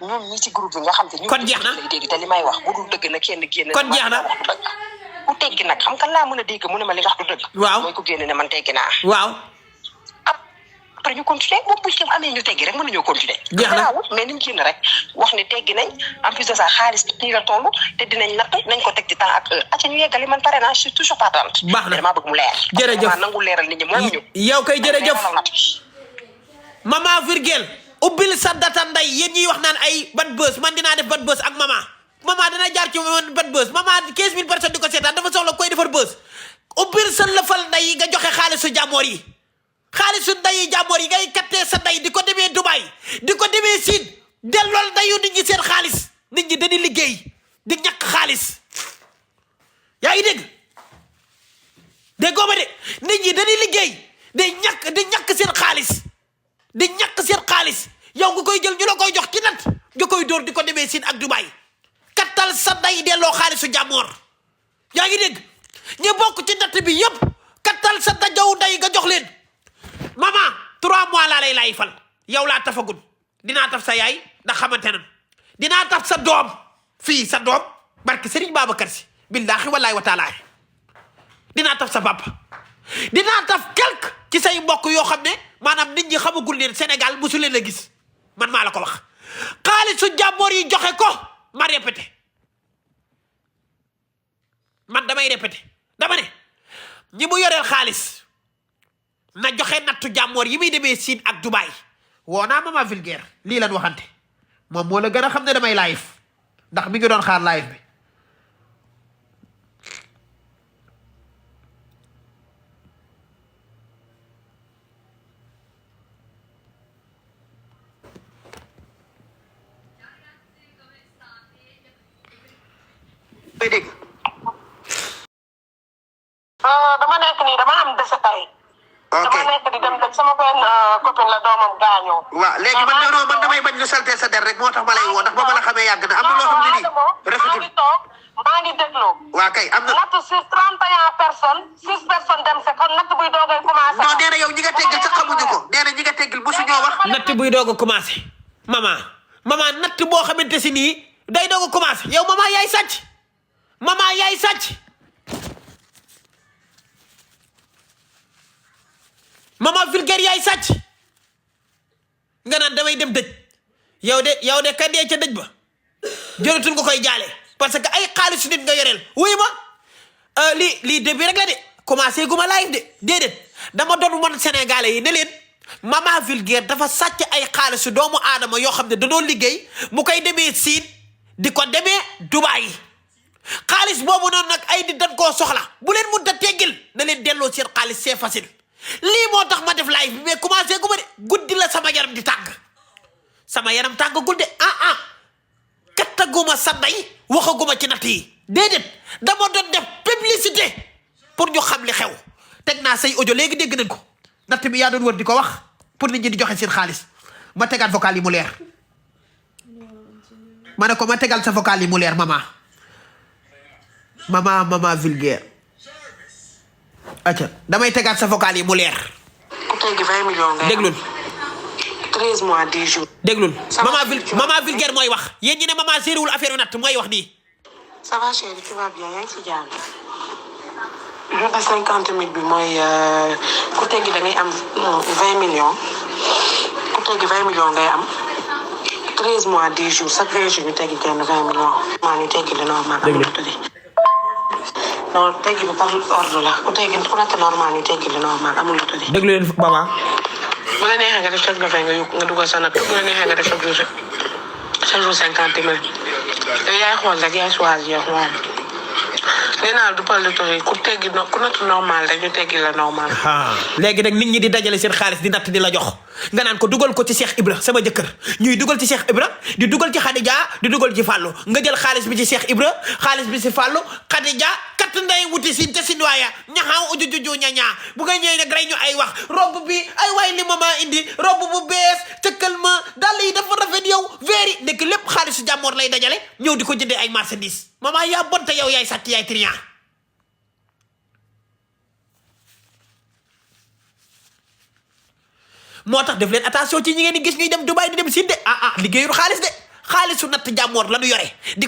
ñun ñi ci groupe bi nga xam te ñu kon jeex na lay dégg te li may wax bu dul dëgg na kenn génn kon jeex na ku teggi nag xam kan laa mën a dégg mu ne ma li nga wax du dëgg waaw mooy ku génn ne man teggi naa waaw après ñu continuer moom bu ci amee ñu teggi rek mën nañoo continuer jeex na mais niñ génn rek wax ne teggi nañ en plus de ça xaalis bi nii la toll te dinañ natt nañ ko teg ci temps ak heure acca ñu yeggali man pare naa je suis toujours partante baax na damaa bëgg mu leer jërëjëf nangu leeral nit ñi moom ñu yow kay jërëjëf Mama Virgile ubbil sa data nday yéen ñiy wax naan ay bad buzz man dinaa def bad buzz ak mama dana jaar ci man bad buzz mama 15000 personnes di ko seetaan dafa soxla koy defar buzz ubbil sa lëfal nday yi nga joxe xaalisu jàmmoor yi xaalisu ndayi jàmmoor yi ngay kattee sa nday di ko demee Dubaï di ko demee Siin dellool ndayu nit ñi seen xaalis nit ñi dañuy liggéey di ñàkk xaalis yaa ngi dégg déggoo ma de nit ñi dañuy liggéey di ñàkk seen xaalis di ñàkk seen xaalis yow nga koy jël ñu la koy jox ci nat nga koy dóor di ko demee Siin ak Dubaï kattal sa nday delloo xaalisu jàmmoor yaa ngi dégg ñu bokk ci natt bi yëpp kattal sa dajaw nday nga jox leen maman 3 mois laa lay laay fal yow laa tafagul dinaa taf sa yaay ndax xamante nan dinaa taf sa doom fii sa doom barke Serigne Babacar Si billaahi wallaahi wa taala dinaa taf sa papa dinaa taf quelque ci say mbokk yoo xam ne maanaam nit ñi xamagul leen Sénégal mosu leen a gis man maa la ko wax xaalisu jàmmoor yi joxe ko ma répété man damay répété dama ne ñi mu yoreel xaalis na joxe nattu jàmmoor yi muy demee Siin ak Dubaï woo naa Mama Vulgaire lii lan waxante moom moo la gën a xam ne damay live ndax mi ngi doon xaar live bi may dégg dama nekk nii dama am dese tey. ok dama nekk di dem rek sama benn copine la doomam gaañoo. waaw léegi man damay bañ lu salté sa der rek moo tax ma lay woo ndax ba ma la xamee yàgg na am na loo xam ne nii rafetul maa ngi toog maa ngi déglu. waa kay am na natt sur 31 personnes 6 personnes dem sa kon natt buy doogay commencé. non nee na yow ñi nga teggal sax xamuñu ko nee na ñi nga teggal mosu ñoo wax natt buy doog a commencé mama natt boo xamante si nii day doog a commencé yow mama yaay sàcc mama yaay sàcc Mama Vulgaire yaay sàcc nga naan damay dem dëj yow de ka dee ca dëj ba jëratul nga koy jaale parce que ay xaalisu nit nga yoreel wuy ma lii début rek la de commencé gu ma live de déedéet dama doon wan Sénégalais yi ne leen Mama Vulgaire dafa sàcc ay xaalisu doomu aadama yoo xam ne dañoo liggéey mu koy demee Siin di ko demee Dubaï xaalis boobu noonu nag ay di dañ koo soxla bu leen mun ta teggil na leen delloo seen xaalis c'est facile lii moo tax ma def live bi mais commencé gu ma de guddi la sama yaram di tàng sama yaram tàngagul de kattaguma sa ndey waxaguma ci natt yi déedéet dama doon def publicité pour ñu xam li xew teg naa say audio léegi dégg nañ ko natt bi yaa doon wër di ko wax pour nit ñi di joxe seen xaalis ma tegaat vocal yi mu leer ma ne ko ma tegal sa vocal yi mu leer Mama Vulgaire acca damay tegaat sa vocal yi mu leer ku teggi 20 millions ngay am. déglul 13 mois 10 jours. déglul Mama Vulgaire mooy wax yéen ñi ne Mama séeriwul affaire natt mooy wax nii ça va chérie tu vas bien yaa ngi ci jàmm. jour de 50 000 bi mooy ku teggi da ngay am 20 millions ku teggi 20 millions ngay am 13 mois 10 jours chaque 20 jours ñu teggi kenn 20 millions. maa ñu teggi li normal. non teggi bi par ordre la ku teggi ku nekk normal ñu teggi li normal amul lu tëddee. déglu leen Mama bu la neexee nga def chaque fin nga dugal sa natt bu la neexee nga def chaque jour 50 000 yow yaay xool rek yaay choisir moom nee naa du par le tour ku teggi ku natt normal rek ñu teggi la normal. léegi nag nit ñi di dajale seen xaalis di natt di la jox nga naan ko dugal ko ci Cheikh Ibra sama jëkkër ñuy dugal ci Cheikh Ibra di dugal ci Khadija di dugal ci Fallou nga jël xaalis bi ci Cheikh Ibra xaalis bi ci Fallou Khadija kat nday wuti sin te sin waaya ñaxaaw ujujuju ñañaa bu nga ñëwee nag rey ñu ay wax robb bi ay waay li Mama indi robb bu bees cëkkal ma dàll yi dafa rafet yow veeri nekk lépp xaalisu jàmmoor lay dajale ñëw di ko jëndee ay marchandise Mama yaa bonte yow yaay sàcc yaay trian moo tax def leen attention ci ñi ngeen di gis ñuy dem Dubaï di dem Siin de liggéeyul xaalis de xaalisu natt jàmmoor la ñu yore di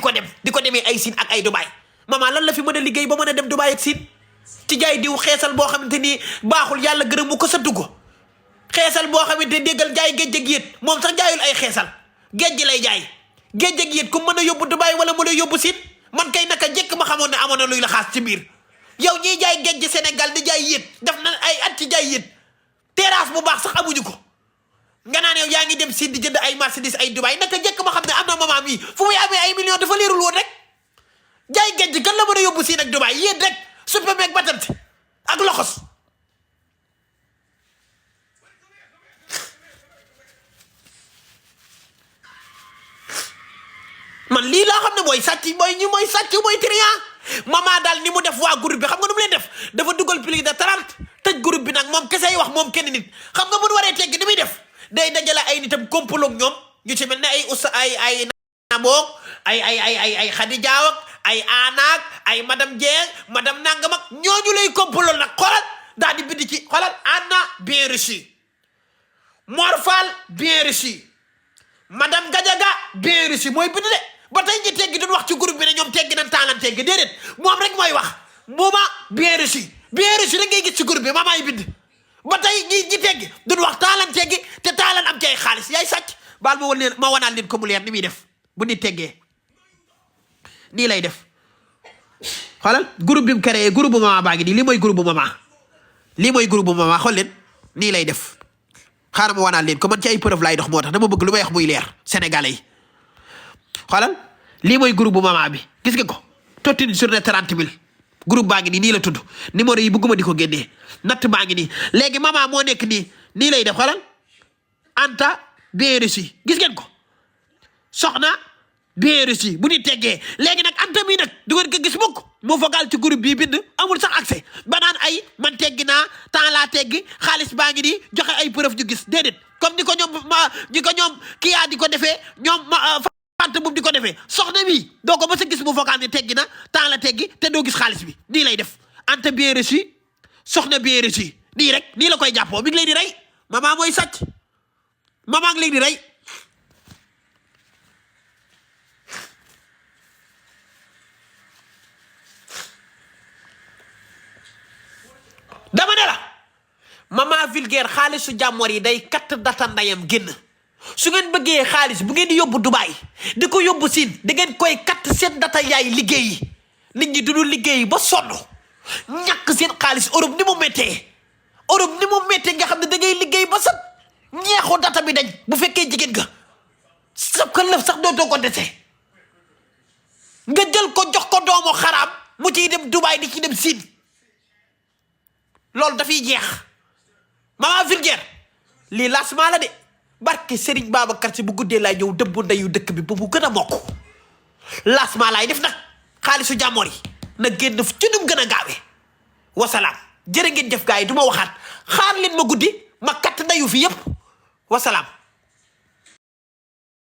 ko demee ay Siin ak ay Dubaay maman lan la fi mën a liggéey ba mën a dem Dubaay ak Siin ci jaay diw xeesal boo xamante ni baaxul yàlla gërëm mu ko sa dugg xeesal boo xamante ni déggal jaay géej ak yéet moom sax jaayul ay xeesal géej gi lay jaay géej ak yéet ku mën a yóbbu Dubaay wala mu lay yóbbu Siin man kay naka jekk ma xamoon ne amoon na luy la xaas ci biir yow ñiy jaay géej gi Sénégal di jaay yéet def na ay at ci jaay yéet terrasse bu baax sax amuñu ko nga naan yow yaa ngi dem Siin di jënd ay Mercedes ay Dubaay naka jekk ma xam ne am na maman mii fu muy amee ay millions dafa leerul woon rek jaay géej gi kan la mën a yóbbu Siin ak Dubaay yéet rek suppe meeg batant ak loxos man lii laa xam ne mooy sàcc mooy sàcc mooy trian maman daal ni mu def waa groupe bi xam nga nu mu leen def dafa dugal plus de 30 tëj groupe bi nag moom kese wax moom kenn nit xam nga bu nu waree tegg ni muy def day dajale ay nitam kompaloog ñoom ñu ci mel ne ay usta ay namoog ay Xadijaaw ak ay aanaak ay madame Dieng madame nangam ak ñooñu lay kompalool nag xoolal daal di bind ci xoolal Anna bien reçu Mor Fall bien reçu madame Gadiaga bien reçu mooy bind de ba tey ñi teggi duñ wax ci groupe bi ne ñoom teggi nañ taalan teggi déedéet moom rek mooy wax mooma bien reçu rek ngay gis ci groupe bi mamaa yi bind ba tey ñi teggi duñ wax taalan teggi te taalan am ci ay xaalis yaay sàcc baal ma wanaan leen ko mu leer ni muy def bu nit teggee nii lay def xoolal groupe bi mu créé groupe bu maman baa ngi nii lii mooy groupe bu maman xool leen nii lay def xaaral ma wanaan leen ko man ci ay preuve laay dox moo tax dama bëgg lu may wax muy leer sénégalais yi xoolal lii mooy groupe bu maman bi gis nga ko tottine sur ne 30 000 groupe baa ngi nii la tudd numéro yi bëgguma di ko génnee natt baa ngi nii léegi maman moo nekk nii lay def xoolal Anta bien reçu gis ngeen ko soxna bien reçu bu ñu teggee léegi nag Anta mii nag du ngeen ko gis mukk mu fogal ci groupe bii bind amul sax accès ba naan ay man teggi naa temps laa teggi xaalis baa ngi nii joxe ay preuve ñu gis déedéet comme ni ko ñoom kiyaa di ko defee ñoom fant boobu di ko defee soxna mi doo ko mës a gis mu fogal ne teggi na temps la teggi te doo gis xaalis bi nii lay def Anta bien reçu soxna bien reçu nii rek nii la koy jàppoo mi ngi lay di rey maman mooy sàcc maman ngi lay di rey dama ne la maman vulgaire xaalisu jàmmoor yi day katt data ndayam génn su ngeen bëggee xaalis bu ngeen di yóbbu Dubaay di ko yóbbu Siin da ngeen koy katt seen data yaay liggéeyi nit ñi duñu liggéeyi ba sonn ñàkk seen xaalis Europe ni mu méttee nga xam ne da ngay liggéey ba sa ñeexu data bi dañ bu fekkee jigéen nga sa ko lëf sax dootoo ko dese nga jël ko jox ko doomu xaraam mu ciy dem Dubaay di ci dem Siin loolu dafay jeex maman vulgaire lii lancement la de barke Serigne Babacar Si bu guddee laay ñëw dëbb ndeyu dëkk bi ba mu gën a mokk lancement laay def nag xaalisu jàmmoor yi na génn ci num gën a gaawee wasalaam jërë ngeen jëf gaa yi du ma waxaat xaar leen ma guddi ma katt ndeyu fi yépp wasalaam